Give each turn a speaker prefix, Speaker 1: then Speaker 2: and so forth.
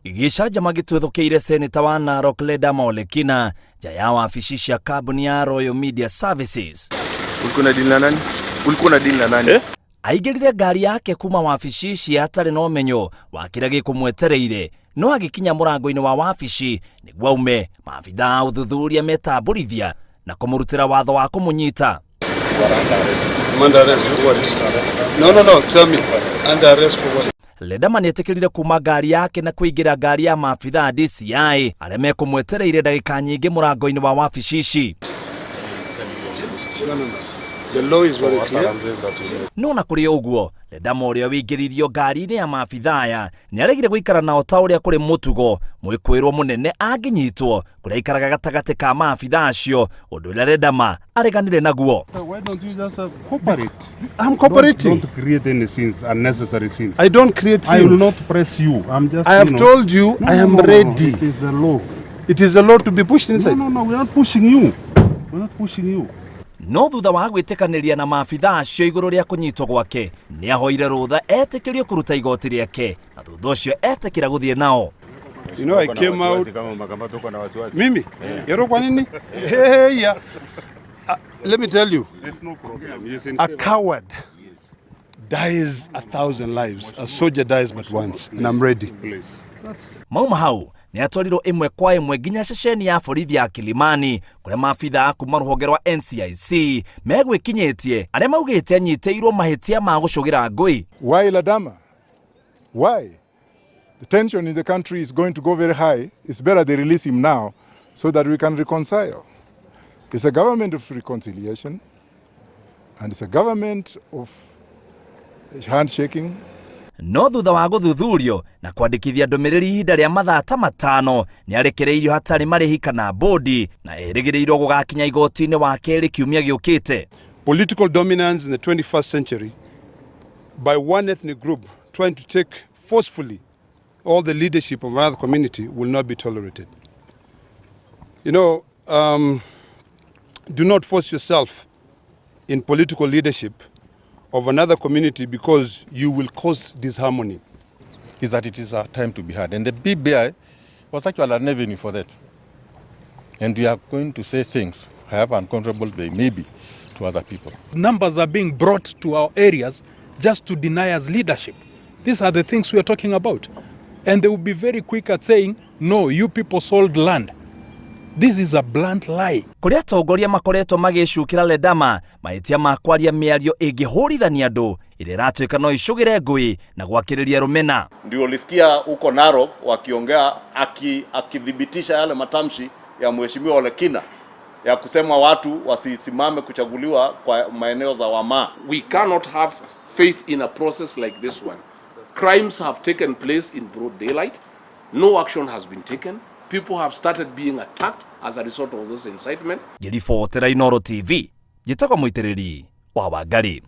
Speaker 1: Gĩcanjama gĩtuthũkĩire seneta wa Narok Ledama Olekina nja ya wabici cia kambuni ya Royal Media Services.
Speaker 2: Ulikuwa na deal na nani? Ulikuwa na deal na nani?
Speaker 3: Eh?
Speaker 1: Aingĩrire ngari yake kuma wabici ici atarĩ na ũmenyo wa kĩrĩa gĩkũmwetereire, no agĩkinya mũrango-inĩ wa wabici nĩguo aume, maabithaa a ũthuthuria metambũrithia na kũmũrutĩra watho wa kũmũnyita.
Speaker 4: I'm under arrest for what? No, tell me. Under arrest for what?
Speaker 1: Ledama nĩetĩkĩrire kuma ngari yake na kũingĩra ngari ya maabithaa a DCI arĩa mekũmwetereire ndagĩka nyingĩ mũrango-inĩ wa wabici ici.
Speaker 4: No. The law is very clear.
Speaker 1: No na kũrĩ ũguo, Ledama ũrĩa wĩingĩririo ngari-inĩ ya maabithaa aya nĩaregire gũikara nao ta ũrĩa kũrĩ mũtugo mwĩkwĩrwo mũnene angĩnyitwo kũrĩa aikaraga gatagatĩ ka maabithaa acio, ũndũ ũrĩa Ledama areganire naguo.
Speaker 5: So why don't you just cooperate?
Speaker 4: I'm cooperating.
Speaker 5: Don't create any scenes, unnecessary scenes.
Speaker 4: I don't create
Speaker 5: I will
Speaker 4: scenes.
Speaker 5: not press you. I'm just.
Speaker 4: I have
Speaker 5: you know,
Speaker 4: told you
Speaker 5: No,
Speaker 4: I
Speaker 5: no,
Speaker 4: am
Speaker 5: no, no,
Speaker 4: ready.
Speaker 5: It is the law.
Speaker 4: It is a law to be pushed
Speaker 5: No,
Speaker 4: inside.
Speaker 5: no, we are not pushing you. We're not pushing you.
Speaker 1: No thutha wa gwĩtĩkanĩria na maabithaa acio igũrũ rĩa kũnyitwo gwake, nĩahoire rũtha etĩkĩrio kũruta igoti rĩake na thutha ũcio etĩkĩra gũthiĩ nao.
Speaker 4: You know, I came out.
Speaker 2: Kama umekamata uko na wasiwasi.
Speaker 4: Mimi? Yero kwa nini? Hey, yeah. Let me tell you,
Speaker 5: There's no problem. Yes, in
Speaker 4: a coward dies 1,000 lives. A soldier dies but once, and I'm ready.
Speaker 5: Please.
Speaker 1: Mauma hau nĩ atwarirwo ĩmwe kwa ĩmwe nginya ceceni ya borithi ya Kilimani kũrĩa maabithaa kuma rũhonge rwa NCIC megwĩkinyĩtie arĩa maugĩte anyitĩirwo mahĩtia ma gũcũgĩra ngũi.
Speaker 6: Why Ledama? Why? The tension in the country is going to go very high. It's better they release him now so that we can reconcile. It's a government of reconciliation and it's a government of handshaking.
Speaker 1: No thutha wa gũthuthurio na kwandĩkithia ndũmĩrĩri ihinda rĩa mathaa ta 5, nĩ arekereirio hatarĩ marĩhi kana bũndi na erĩgĩrĩirwo gũgakinya igoti-inĩ wa kerĩ kiumia gĩũkĩte.
Speaker 4: Political dominance in the 21st century by one ethnic group trying to take forcefully all the leadership of another community will not be tolerated. Do not force yourself in political leadership of another community because you will cause disharmony.
Speaker 3: Is that it is a time to be heard. And the BBI was actually an avenue for that. And we are going to say things, however uncomfortable they may be to other people.
Speaker 7: Numbers are being brought to our areas just to deny us leadership. These are the things we are talking about. And they will be very quick at saying, "No, you people sold land." This is a blunt lie.
Speaker 1: Kũrĩ atongoria makoretwo magĩcukĩra Ledama mahĩtia ma kwaria mĩario ĩngĩhũrithania andũ ĩrĩa ĩratuĩka no icũgĩre ngũĩ na gwakĩrĩria rũmena.
Speaker 8: Ndio ulisikia huko Narok wakiongea akithibitisha yale matamshi ya Mheshimiwa Olekina ya kusema watu wasisimame kuchaguliwa kwa maeneo za Wamaa.
Speaker 9: We cannot have faith in a process like this one. Crimes have taken place in broad daylight. No action has been taken. People have started being attacked as a result of those incitements.
Speaker 1: Ngĩribotera Inooro TV, njĩtagwo Mũitĩrĩri wa Wangari.